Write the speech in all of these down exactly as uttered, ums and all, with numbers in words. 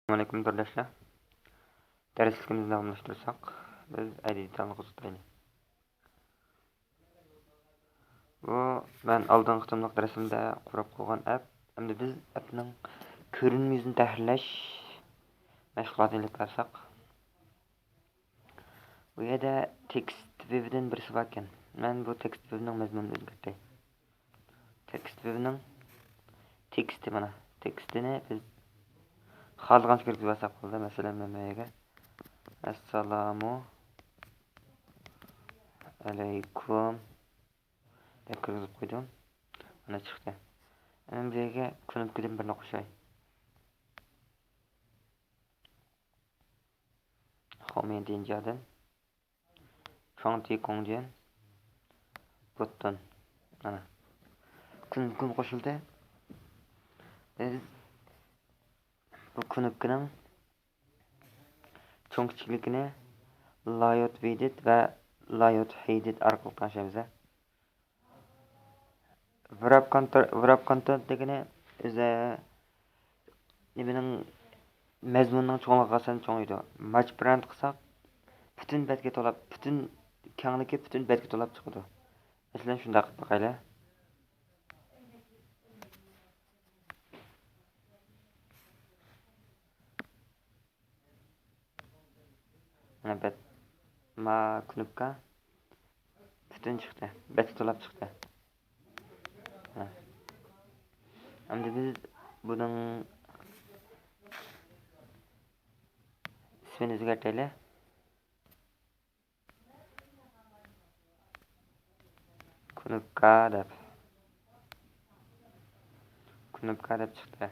ئەسسالامۇئەلەيكۇم تورداشلار. دەرسلىكىمىزنى داۋاملاشتۇرساق، بىز ئەدىتالنى قوزغىتايلى. بۇ مەن ئالدىنقى قېتىملىق دەرسىمدە قۇرۇپ قويغان ئەپ. ئەمدى بىز ئەپنىڭ كۆرۈنمە يۈزىنى تەھرىرلەش مەشغۇلاتىنى ئېلىپ بارساق. بۇ يەردە تېكىست ۋىۋدىن بىرسى باركەن. مەن بۇ تېكىست ۋىۋنىڭ مەزمۇنىنى ئۆزگەرتەي. تېكىست ۋىۋنىڭ تېكىستى مانا. تېكىستىنى بىز خالىغانچە كىرگۈزۈۋالساق بولدى. مەسىلەن، مەن بۇ يەرگە «ئەسسالامۇ ئەلەيكۇم» دەپ كىرگۈزۈپ قويدۇم. مانا چىقتى. ئەمدى بۇ يەرگە كۇنۇپكىدىن بىرنى قوشاي. 后面添加的 كۆڭتى كوڭجيەن بۇتتون. مانا. كۇنۇپكىمۇ قوشۇلدى. بىز بۇ كۇنۇپكىنىڭ چوڭ كىچىكلىكىنى لايوت ۋىدىت ۋە لايوت ھېيدىت ئارقىلىق تەڭشەيمىز. ۋراپ كونتور، ۋراپ كونتور دېگىنى ئۆزى نېمىنىڭ، مەزمۇننىڭ چوڭلۇقىغا ئاساسەن چوڭىيىدۇ. ماچ پرىنت قىلساق، پۈتۈن بەتكە تولاپ، پۈتۈن كەڭلىكى پۈتۈن بەتكە تولاپ چىقىدۇ. مەسىلەن، شۇنداق قىلىپ باقايلى. مانا بەت، ما كۇنۇپكا پۈتۈن چىقتى. بەتكە تولاپ چىقتى. ھە. ئەمدى بىز بۇنىڭ ئىسمىنى ئۆزگەرتەيلى. كۇنۇپكا دەپ. كۇنۇپكا دەپ چىقتى.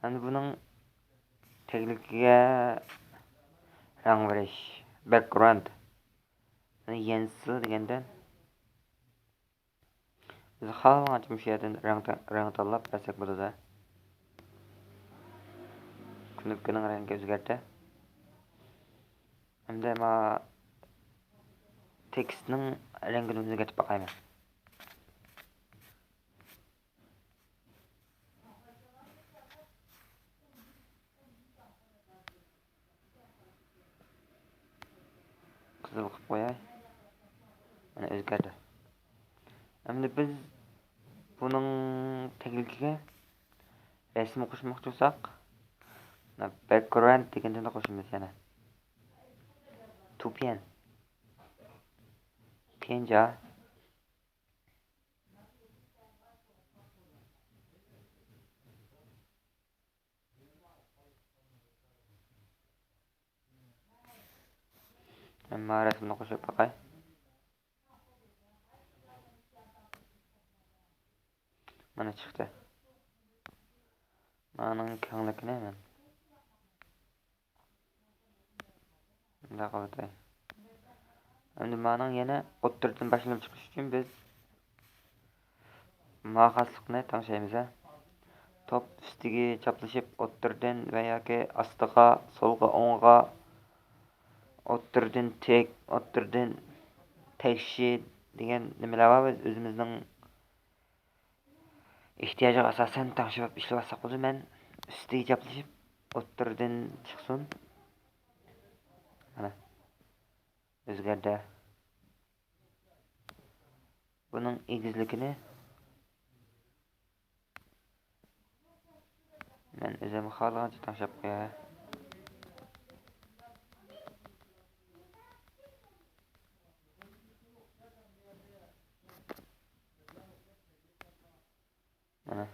ئەمدى بۇنىڭ تەگلىكىگە رەڭ بېرىش. باكگراۋند. يەنسى دېگەندە بىز خالىغانچە مۇشۇ يەردىن رەڭ تا-، رەڭ تاللاپ بەرسەك بولىدۇ. كۇنۇپكىنىڭ رەڭگى ئۆزگەردى. ئەمدى ما تېكىستنىڭ رەڭگىنى ئۆزگەرتىپ باقايمەن. قىزىل قىلىپ قوياي. مانا ئۆزگەردى. ئەمدى بىز بۇنىڭ تەگلىكىگە رەسىم قوشماقچى بولساق، مانا باكگراۋند دېگەندىن قوشىمىز يەنە. توپيەن. پيەنجا. مەن ما رەسىمنى قوشۇپ باقاي. مانا چىقتى. مانىڭ كەڭلىكىنى مەن مۇنداق قىلىۋېتەي. ئەمدى مانىڭ يەنە ئوتتۇرىدىن باشلىنىپ چىقىش ئۈچۈن بىز ما خاسلىقنى تەڭشەيمىز، ھە. توپ ئۈستىگە چاپلىشىپ، ئوتتۇرىدىن ۋە ياكى ئاستىغا، سولغا، ئوڭغا، ئوتتۇرىدىن تىك، ئوتتۇرىدىن تەكشى دېگەن نېمىلەر بار. بىز ئۆزىمىزنىڭ ئېھتىياجىغا ئاساسەن تەڭشەپ ئىشلىۋالساق بولىدۇ. مەن ئۈستىگە چاپلىشىپ، ئوتتۇرىدىن چىقسۇن. مانا. ئۆزگەردى. بۇنىڭ ئېگىزلىكىنى مەن ئۆزۈم خالىغانچە تەڭشەپ قوياي. مانا.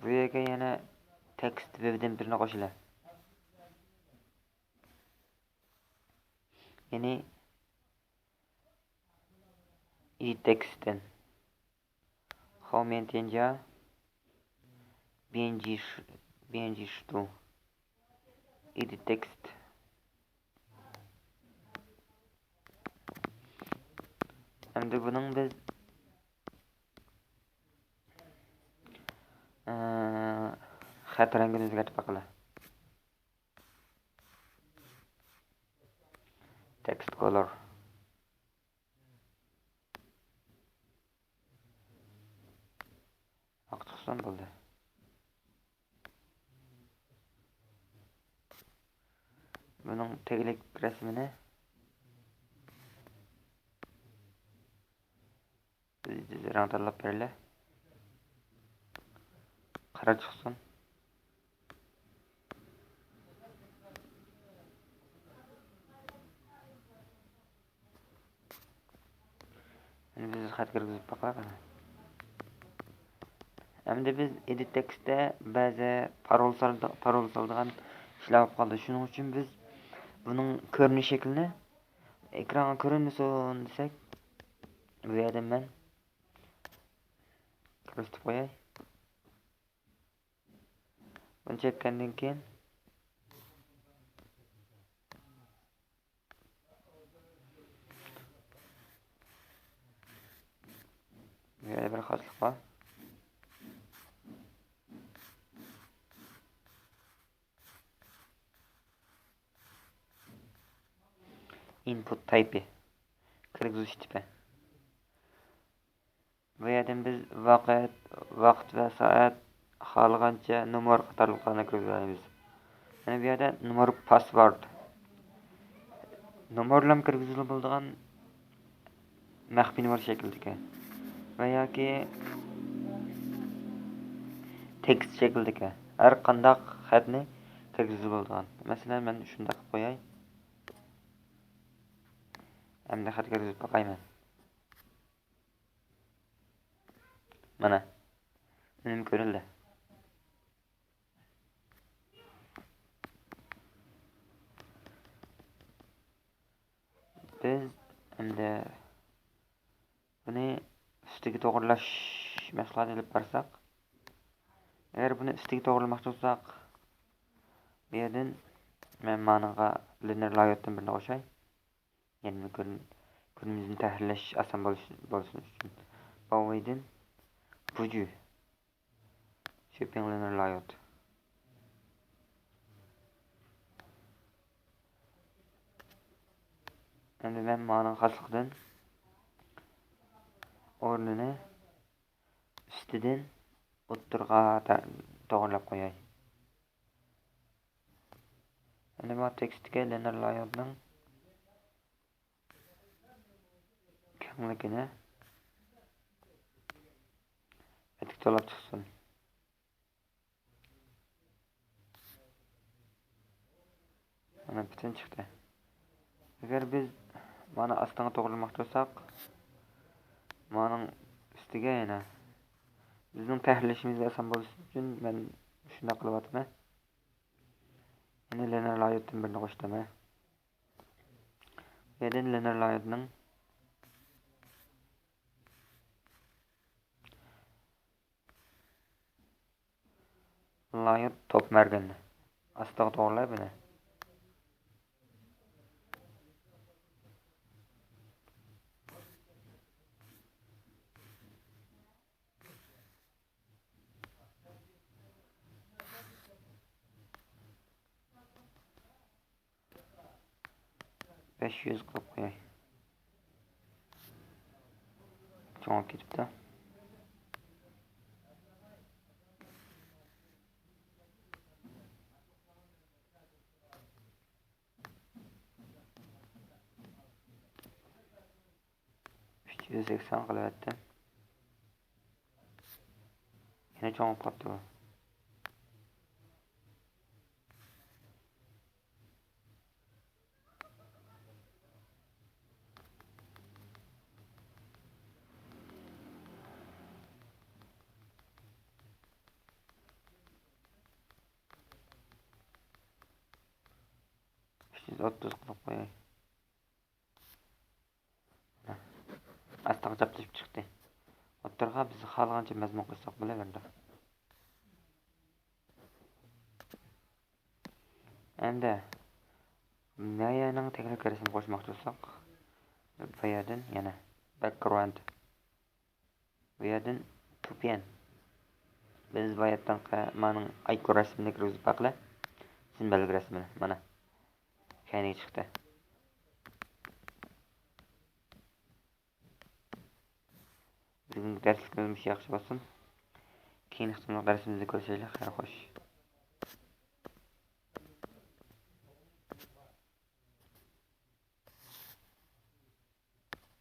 بۇ يەرگە يەنە تېكىست ۋىۋدىن بىرنى قوشىلى. يەنى ئىدىت تېكىستتىن. 后面添加编辑式، 编辑式. ئىدىت تېكىست. ئەمدى بۇنىڭ بىز، ئە، خەت رەڭگىنى ئۆزگەرتىپ باقىلى. تېكىست كولور. بولدى. بۇنىڭ تەگلىك رەسىمىنى بىز رەڭ تاللاپ بېرەيلى. قارا چىقسۇن. ئەمدى بىز خەت كىرگۈزۈپ باقايلى. ئەمدى بىز ئېدىت تېكىستتە بەزى پارول سالدى-، پارول سالىدىغان ئىشلار بولۇپ قالدى. شۇنىڭ ئۈچۈن بىز بۇنىڭ كۆرۈنۈش شەكلىنى ئېكرانغا كۆرۈنمىسۇن دېسەك، بۇ يەردىن مەن كۆرسىتىپ قوياي. بۇنى چەككەندىن كېيىن، بۇ يەردە بىر خاسلىق بار. ئىنپۇت تايپى، كىرگۈزۈش تىپى. بۇ يەردىن بىز ۋاقىت، ۋاقىت ۋە سائەت، خالىغانچە نومۇر قاتارلىقلارنى كىرگۈزەلەيمىز. يەنە بۇ يەردە نومۇر پاسۋورد، نومۇرلام كىرگۈزۈلگىلى بولىدىغان مەخپىي نومۇر شەكلىدىكى ۋە ياكى تېكىست شەكلىدىكى ھەر قانداق خەتنى كىرگۈزۈلگىلى بولىدىغان. مەسىلەن، مەن شۇنداق قىلىپ قوياي. ئەمدى خەت كىرگۈزۈپ باقايمەن. مانا، ئۈنۈم كۆرۈلدى. بىز ئەمدى بۇنى ئۈستىگە توغرىلاش مەشغۇلاتى ئېلىپ بارساق، ئەگەر بۇنى ئۈستىگە توغرىلىماقچى بولساق، بۇ يەردىن مەن مانىڭغا لىنېر لاياۋۇتتىن بىرنى قوشاي. يەنە كۆرۈن-، كۆرۈنۈشنى تەھرىرلەش ئاسان بولۇش، بولسۇن ئۈچۈن. باۋۋېيدىن بۇجۈ. شېپىڭ لىنېر لاياۋۇت. ئەمدى مەن مانىڭ خاسلىقىدىن ئورنىنى ئۈستىدىن ئوتتۇرىغا تا-، توغرىلاپ قوياي. ئەمدى مانا تېكىستتىكى لىنېر لاياۋۇتنىڭ كەڭلىكىنى ئەتىك تولاپ چىقسۇن. مانا پۈتۈن چىقتى. ئەگەر بىز مانا ئاستىغا توغرىلىماقچى بولساق، مانىڭ ئۈستىگە يەنە بىزنىڭ تەھرىرلىشىمىزگە ئاسان بولۇشى ئۈچۈن مەن شۇنداق قىلىۋاتىمەن. يەنە لىنېر لاياۋۇتتىن بىرنى قوشتۇم. بۇ يەردىن لىنېر لاياۋۇتنىڭ لاياۋۇت توپ مەرگىنى ئاستىغا توغرىلاي بۇنى. بەش يۈز قىلىپ قوياي. چوڭايىپ كېتىپتۇ. ئۈچ يۈز سەكسەن قىلىۋەتتىم. يەنە چوڭىيىپ قاپتۇ بۇ. ئۈچ يۈز ئوتتۇز قىلىپ قوياي. ئاستىغا چاپلىشىپ چىقتى. ئوتتۇرىغا بىز خالىغانچە مەزمۇن قوشساق بولۇۋېرىدۇ. ئەمدى نايەنىڭ تەگلىك رەسىمىنى قوشماقچى بولساق، بۇ يەردىن يەنە باكگراۋند. بۇ يەردىن تۇپيەن. بىز باياتتىنقى مانىڭ ئايكون رەسىمىنى كىرگۈزۈپ باقىلى. سىمۋولىك رەسىمىنى. مانا. كەينىگە چىقتى. بۈگۈنكى دەرسلىكىمىز مۇشۇ ياخشى بولسۇن. كېيىنكى قېتىملىق دەرسىمىزدە كۆرۈشەيلى، خەير خوش.